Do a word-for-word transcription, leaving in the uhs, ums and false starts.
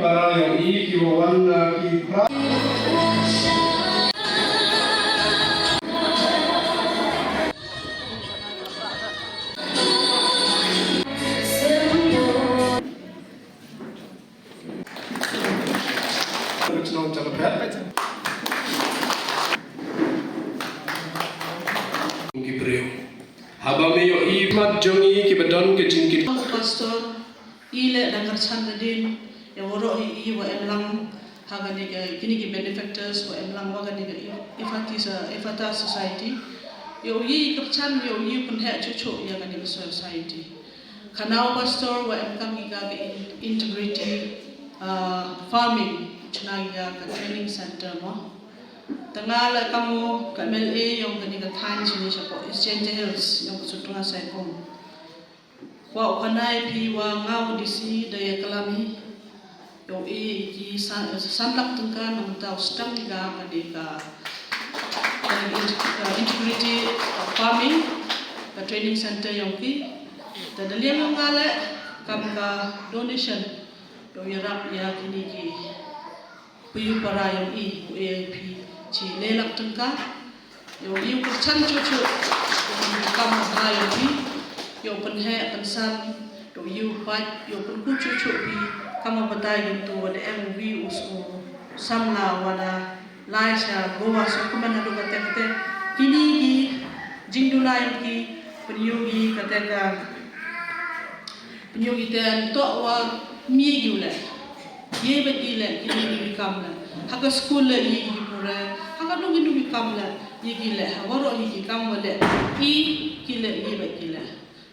Para ïa i ki wa wan na ki pra. Ki briew. Haba me ïohi mat jong i ki ba don ka jingkit. Pastor, i leh da kyrchan nadien ïa waroh i wa em lang ha kane ka, kine ki benefactors wa em lang wa kane ka Ephata, Ephata Society. Ïohi kyrchan, ïohi pynheh chuh chuh ïa kane ka society. Khana u pastor wa em kam ki ka, ka in-, integrity, ah, farming, chna ki ka, ka training center mo. Tang la kam u ka M L A yong kane ka thaiñ chini shapoh East Jaintia Hills yong ka Sutnga Saipung. Wa u khana ïa phi wa nga u D C da ïa klam hi. Ïohi ki san, san lak tyngka nangta u sdang ka kane ka, kane ka int-, uh, integrity, uh, farming, ka training center yong ki. Da da liang yong nga leh kam ka donation. Da u ïarap ïa kine ki briew para yong i, u A I P, chi le lak tyngka. Ïohi u kyrchan chuh chuh, ïohi u kam ha ïohi, ïohi u pynheh pynsan, ïohi u pait, ïohi u pynkup chuh chuh phi, kam u batai gin tu wa da em u wi u s-, u samla wa da lai sha Goa sha kumne haduh kate kate. Kine ki jingduna ïohi, pynïohi kate ka Pynïoh ite nto wa mih ïa ki u leh. Ïa ba ki leh, ki leh ki kam leh. Ha ka skul leh ïa ki pura. Ha ka dong ki dong ki kam leh. Ïa ki leh. Ha waroh ïa ki kam wa leh. I ki leh.